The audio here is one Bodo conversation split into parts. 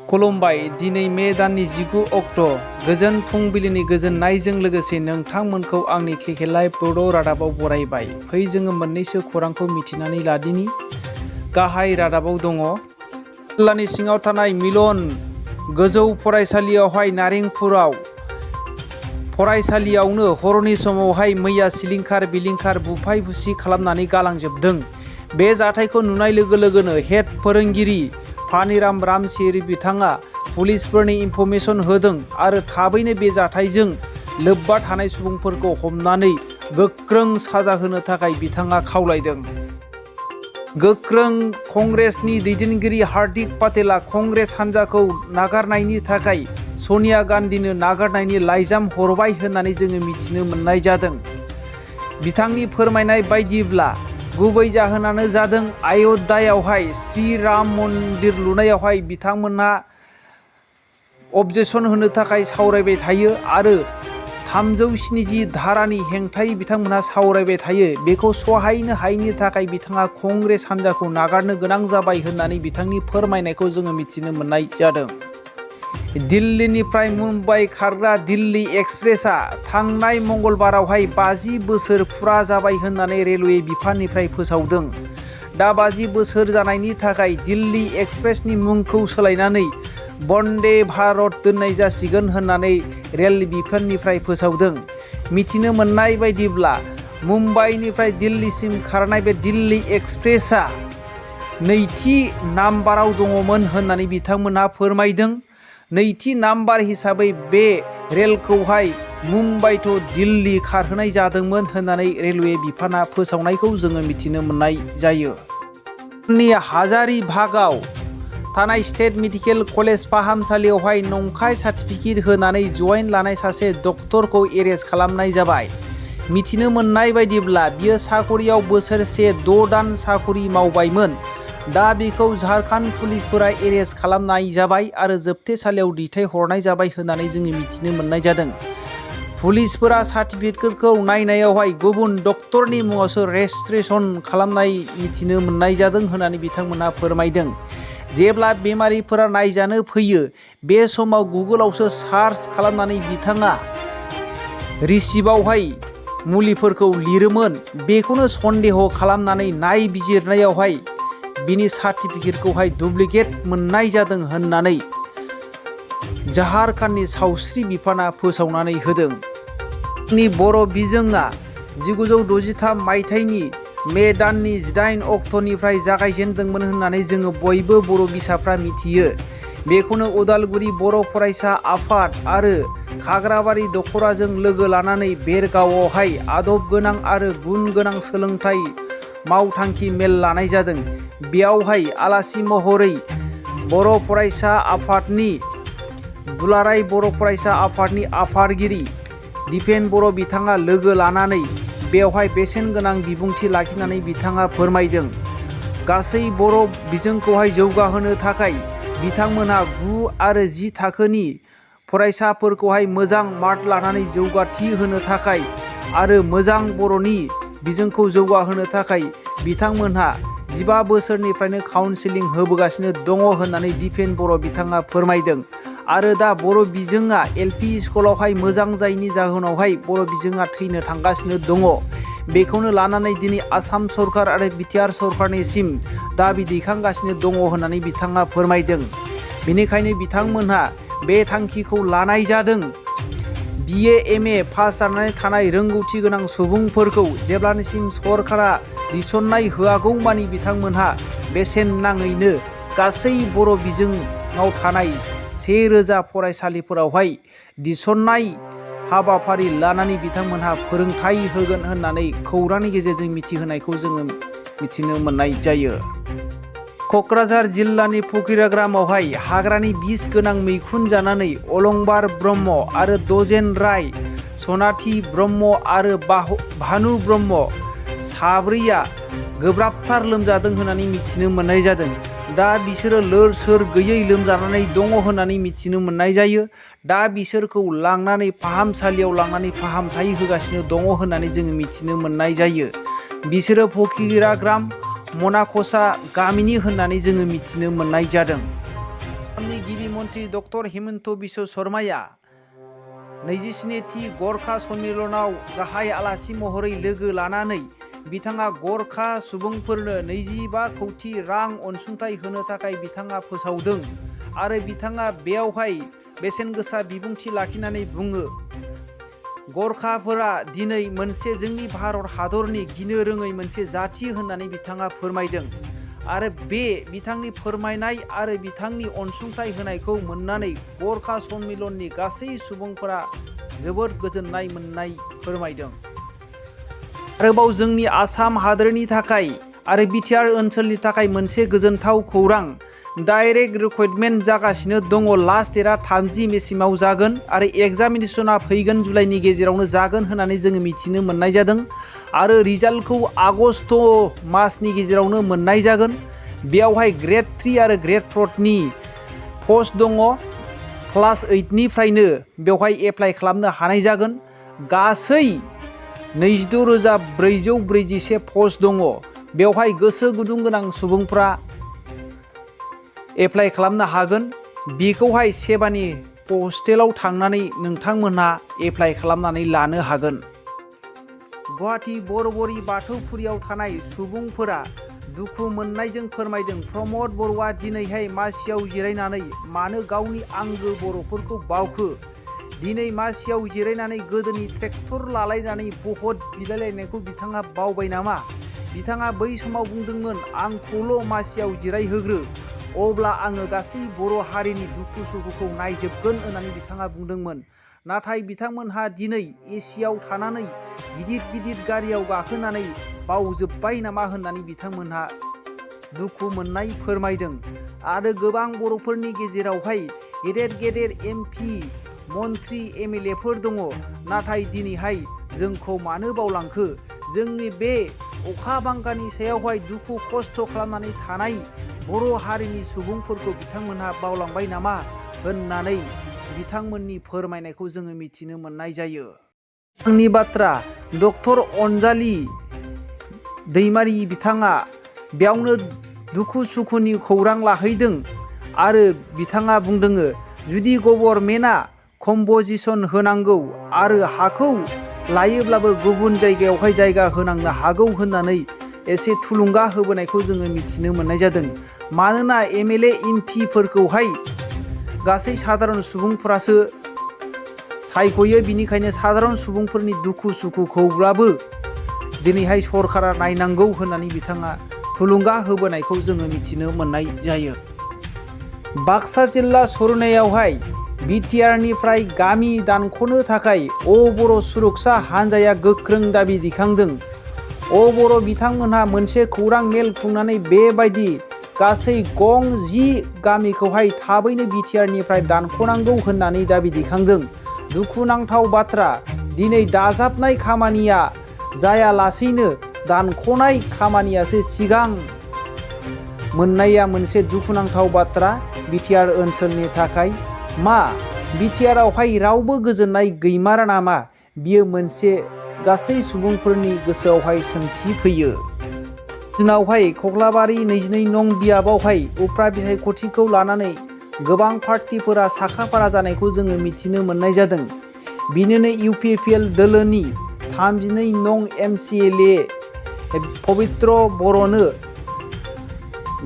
खुलुमबाय। दिनै मे दाननि 19 अक्ट'। गोजोन फुंबिलिनि गोजोननायजों लोगोसे नोंथांमोनखौ आंनि केके लाइभ बर' रादाबाव बरायबाय। फै जोङो मोननैसो खौरांखौ मिथिनानै लादिनि। गाहाय रादाबाव दङ जिल्लानि सिङाव थानाय मिलन गोजौ फरायसालियावहाय नारेंपुराव फरायसालियावनो हरनि समावहाय मैया सिलिंखार बिलिंखार बुफाय बुसि खालामनानै गालांजोबदों। बे जाथायखौ नुनाय लोगो लोगोनो हेड फोरोंगिरि पानिराम रामसिरि बिथाङा पुलिसफोरनि इनफरमेसन होदों आरो थाबैनो बे जाथायजों लोब्बा थानाय सुबुंफोरखौ हमनानै गोख्रों साजा होनो थाखाय बिथाङा खावलायदों। गोख्रों कंग्रेसनि दैदेनगिरि हार्दिक पाटेला कंग्रेस हान्जाखौ नागारनायनि थाखाय सनिया गान्धीनो नागारनायनि लाइजाम हरबाय होननानै जोङो मिथिनो मोननाय जादों। बिथांनि फोरमायनाय बायदिब्ला गुबै जाहोनानो जादों अयोध्यायावहाय श्री राम मन्दिर लुनायावहाय बिथांमोनहा अबजेक्सन होनो थाखाय सावरायबाय थायो आरो 370 धारानि हेंथायै बिथांमोनहा सावरायबाय थायो। बेखौ सहायनो हायैनि थाखाय बिथाङा कंग्रेस हान्जाखौ नागारनो गोनां जाबाय होननानै बिथांनि फोरमायनायखौ जोङो मिथिनो मोननाय जादों। दिल्लीनिफ्राय मुम्बाइ खारग्रा दिल्ली एक्सप्रेसआ थांनाय मंगलबारावहाय 50 बोसोर फुरा जाबाय होननानै रेलवे बिफाननिफ्राय फोसावदों। दा 50 बोसोर जानायनि थाखाय दिल्ली एक्सप्रेसनि मुंखौ सोलायनानै वन्दे भारत दोननाय जासिगोन होननानै रेल बिफाननिफ्राय फोसावदों। मिथिनो मोननाय बायदिब्ला मुम्बाइनिफ्राय दिल्लीसिम खारनाय बे दिल्ली एक्सप्रेसआ नैथि नाम्बाराव दङमोन होननानै बिथांमोनहा फोरमायदों। नैथि नाम्बार हिसाबै बे रेलखौहाय मुम्बाइ टु दिल्ली खारहोनाय जादोंमोन होननानै रेलवे बिफाना फोसावनायखौ जोङो मिथिनो मोननाय जायो। हाजारिबागाव थानाय स्टेट मेडिकेल कलेज फाहामसालियावहाय नंखाय सार्टिफिकेट होनानै जइन लानाय सासे डक्टरखौ एरेस्ट खालामनाय जाबाय। मिथिनो मोननाय बायदिब्ला बियो साकरियाव बोसोरसे 6 दान साकरि मावबायमोन। दा बेखौ झारखन्ड पुलिसफोरा एरेस्ट खालामनाय जाबाय आरो जोबथेसालियाव दैथायहरनाय जाबाय होननानै जोङो मिथिनो मोननाय जादों। पुलिसफोरा सार्टिफिकेटखौ नायनायावहाय गुबुन डक्टरनि मुङावसो रेजिस्ट्रेसन खालामनाय मिथिनो मोननाय जादों होननानै बिथांमोनहा फोरमायदों। जेब्ला बेमारिफोरा नायजानो फैयो बे समाव गुगोलावसो सार्च खालामनानै बिथाङा रिसिप्टआवहाय मुलिफोरखौ लिरोमोन। बेखौनो सन्देह खालामनानै नायबिजिरनायावहाय बिनि सार्टिफिकेटखौहाय डुप्लिकेट मोननाय जादों होननानै झारखन्डनि सावस्रि बिफाना फोसावनानै होदों। जोंनि बर' बिजोङा 1963 मायथाइनि मे दाननि 18 अक्ट'निफ्राय जागायजेनदोंमोन होननानै जोङो बयबो बर' बिसाफ्रा मिथियो। बेखौनो उदालगुरि बर' फरायसा आफाद आरो खाग्राबारि दख'राजों लोगो लानानै बेरगावआवहाय आदब गोनां आरो गुन गोनां सोलोंथाइ मावथांखि मेल लानाय जादों। बेयावहाय आलासि महरै बर' फरायसा आफादनि दुलाराय बर' फरायसा आफादनि आफादगिरि दिपेन बर' बिथाङा लोगो लानानै बेवहाय बेसेन गोनां बिबुंथि लाखिनानै बिथाङा फोरमायदों। गासै बर' बिजोंखौहाय जौगाहोनो थाखाय बिथांमोनहा 9 आरो 10 थाखोनि फरायसाफोरखौहाय मोजां मार्क लानानै जौगाथि होनो थाखाय आरो मोजां बर'नि बिजोंखौ जौगाहोनो थाखाय बिथांमोनहा 15 बोसोरनिफ्रायनो काउन्सिलिं होबोगासिनो दङ होननानै दिपेन बर' बिथाङा फोरमायदों। आरो दा बर' बिजोङा LP स्कुलावहाय मोजां जायैनि जाहोनावहाय बर' बिजोङा थैनो थांगासिनो दङ। बेखौनो लानानै दिनै आसाम सरकार आरो बिटिआर सरकारनिसिम दाबि दैखांगासिनो दङ होननानै बिथाङा फोरमायदों। बेनिखायनो बिथांमोनहा बे थांखिखौ लानाय जादों। BA MA पास जानानै थानाय रोंगौथि गोनां सुबुंफोरखौ जेब्लानिसिम सरकारा थिसननाय होआगौमानि बिथांमोनहा बेसेन नाङैनो गासै बर' बिजोङाव थानाय 1000 फरायसालिफोरावहाय थिसननाय हाबाफारि लानानै बिथांमोनहा फोरोंथाइ होगोन होननानै खौरांनि गेजेरजों मिथिहोनायखौ जोङो मिथिनो मोननाय जायो। क'क्राझार जिल्लानि फकिराग्रामावहाय हाग्रानि बिस गोनां मैखुन जानानै अलंबार ब्रह्म आरो दजेन राय, सनाथि ब्रह्म आरो भानु ब्रह्म साब्रैया gwbrabtar लोमजादों होननानै मिथिनो मोननाय जादों। दा बिसोरो लोर सोर गैयै लोमजानानै दङ होननानै मिथिनो मोननाय जायो। दा बिसोरखौ लांनानै फाहामसालियाव लांनानै फाहामथाय होगासिनो दङ होननानै जोङो मिथिनो मोननाय जायो। बिसोरो फकिराग्राम मनाखसा गामिनि होननानै जोङो मिथिनो मोननाय जादों। आसामनि गिबि मन्त्रि डक्टर हिमन्त बिश्व शर्माया 27थि गरखा सन्मिलनाव गाहाय आलासि महरै लोगो लानानै बिथाङा गरखा सुबुंफोरनो 25 कौटि रां अनसुंथाइ होनो थाखाय बिथाङा फोसावदों आरो बिथाङा बेयावहाय बेसेन गोसा बिबुंथि लाखिनानै बुङो गरखाफोरा दिनै मोनसे जोंनि भारत हादरनि गिनो रोङै मोनसे जाथि होननानै बिथाङा फोरमायदों आरो बे बिथांनि फोरमायनाय आरो बिथांनि अनसुंथाइ होनायखौ मोननानै गरखा सन्मिलननि गासै सुबुंफोरा जोबोद गोजोननाय मोननाय फोरमायदों। आरोबाव जोंनि आसाम हादोरनि थाखाय आरो बिटिआर ओनसोलनि थाखाय मोनसे गोजोनथाव खौरां डाइरेक्ट रिक्रुटमेन्ट जागासिनो दङ। लास्ट डेटआ 30 मेसिमाव जागोन आरो एग्जामिनेसना फैगोन जुलाइनि गेजेरावनो जागोन होननानै जोङो मिथिनो मोननाय जादों आरो रिजाल्टखौ आगस्ट मासनि गेजेरावनो मोननाय जागोन। बेयावहाय ग्रेड 3 आरो ग्रेड 4नि पस्ट दङ। क्लास 8निफ्रायनो बेवहाय एप्लाइ खालामनो हानाय जागोन। गासै 26,441 पस्ट दङ। बेवहाय गोसो गुदुं गोनां सुबुंफ्रा एप्लाइ खालामनो हागोन। बेखौहाय सेबानि हस्टेलाव थांनानै नोंथांमोनहा एप्लाइ खालामनानै लानो हागोन। गुवाहाटी बरबरी बाथौफुरियाव थानाय सुबुंफोरा दुखु मोननायजों फोरमायदों प्रमद बर'आ दिनैहाय मासियाव जिरायनानै मानो गावनि आंगो बर'फोरखौ बावखो। दिनै मासियाव जिरायनानै गोदोनि ट्रेक्टर लालायनानै भट बिलायलायनायखौ बिथाङा बावबाय नामा? बिथाङा बै समाव बुंदोंमोन आंखौल' मासियाव जिरायहोग्रो अब्ला आङो गासै बर' हारिनि दुखु सुखुखौ नायजोबगोन होननानै बिथाङा बुंदोंमोन। नाथाय बिथांमोनहा दिनै एसियाव थानानै गिदिर गिदिर गारियाव गाखोनानै बावजोब्बाय नामा होननानै बिथांमोनहा दुखु मोननाय फोरमायदों। आरो गोबां बर'फोरनि गेजेरावहाय गेदेर गेदेर एमपि मन्त्रि एमएलएफोर दङ। नाथाय दिनैहाय जोंखौ मानो बावलांखो? जोंनि बे अखा बांखानि सायावहाय दुखु खस्थ' खालामनानै थानाय बर' हारिनि सुबुंफोरखौ बिथांमोनहा बावलांबाय नामा होननानै बिथांमोननि फोरमायनायखौ जोङो मिथिनो मोननाय जायो। आंनि बाथ्रा डक्टर अनजालि दैमारि बिथाङा बेयावनो दुखु सुखुनि खौरां लाहैदों आरो बिथाङा बुंदों जुदि गभर्नमेन्टआ कम्प'जिसन होनांगौ आरो हाखौ लायोब्लाबो गुबुन जायगायावहाय जायगा होनांनो हागौ होननानै एसे थुलुंगा होबोनायखौ जोङो मिथिनो मोननाय जादों। मानोना एमएलए एमपिफोरखौहाय गासै साधारन सुबुंफोरासो सायख'यो। बिनिखायनो साधारन सुबुंफोरनि दुखु सुखुखौब्लाबो दिनैहाय सरकारा नायनांगौ होननानै बिथाङा थुलुंगा होबोनायखौ जोङो मिथिनो मोननाय जायो। बाक्सा जिल्ला सरनायावहाय बिटिआरनिफ्राय गामि दानख'नो थाखाय बर' सुरक्षा हान्जाया गोख्रों दाबि दिखांदों। बर' बिथांमोनहा मोनसे खौरां मेल खुंनानै बेबायदि गासै गं 10 गामिखौहाय थाबैनो बिटिआरनिफ्राय दानख'नांगौ होननानै दाबि दिखांदों। दुखुनांथाव बाथ्रा दिनै दाजाबनाय खामानिया जायालासेनो दानख'नाय खामानियासो सिगां मोननाया मोनसे दुखुनांथाव बाथ्रा बिटिआर ओनसोलनि थाखाय। मा बिटिआरआवहाय रावबो गोजोननाय गैमारा नामा? बियो मोनसे गासै सुबुंफोरनि गोसोआवहाय सोंथि फैयो। जोंनावहाय कक्लाबारि 22 नं बियाबावहाय उफ्रा बिसायख'थिखौ लानानै गोबां पार्टिफोरा साखाफारा जानायखौ जोङो मिथिनो मोननाय जादों। बिनिनो इउपिपिएल दोलोनि 32 नं एमसिएलए पबित्र बर'नो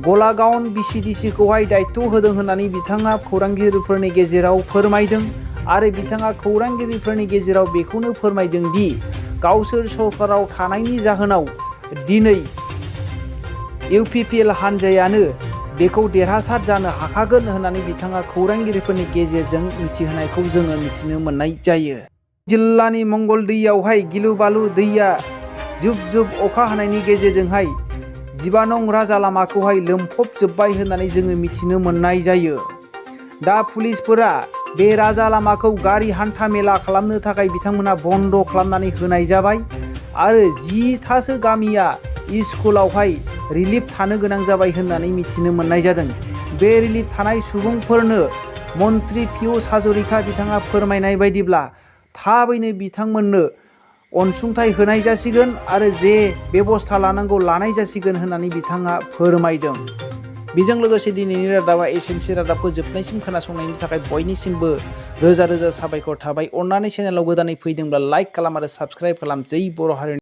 गलागावन बिसिडिसिखौहाय दायित्व होदों होननानै बिथाङा खौरांगिरिफोरनि गेजेराव फोरमायदों आरो बिथाङा खौरांगिरिफोरनि गेजेराव बेखौनो फोरमायदों दि गावसोर सरकाराव थानायनि जाहोनाव दिनै इउपिपिएल हान्जायानो बेखौ देरहासार जानो हाखागोन होननानै बिथाङा खौरांगिरिफोरनि गेजेरजों मिथिहोनायखौ जोङो मिथिनो मोननाय जायो। जिल्लानि मंगलदैयावहाय गिलु बालु दैया जुब जुब अखा हानायनि गेजेरजोंहाय 15 नं राजा लामाखौहाय लोमफबजोब्बाय होननानै जोङो मिथिनो मोननाय जायो। दा पुलिसफोरा बे राजा लामाखौ गारि हान्था मेला खालामनो थाखाय बिथांमोना बन्द' खालामनानै होनाय जाबाय आरो 10थासो गामिया स्कुलावहाय रिलिफ थानो गोनां जाबाय होननानै मिथिनो मोननाय जादों। बे रिलिफ थानाय सुबुंफोरनो मन्त्रि पियुष हाजरिका बिथाङा फोरमायनाय बायदिब्ला थाबैनो बिथांमोननो अनसुंथाइ होनाय जासिगोन आरो जे बेबस्था लानांगौ लानाय जासिगोन होननानै बिथाङा फोरमायदों। बेजों लोगोसे दिनैनि रादाबा एसेनोसै। रादाबखौ जोबनायसिम खोनासंनायनि थाखाय बयनिसिमबो रोजा रोजा साबायखर थाबाय। अननानै चेनेलाव गोदानै फैदोंब्ला लाइक खालाम आरो साबस्क्राइब खालाम। जै बर' हारिनि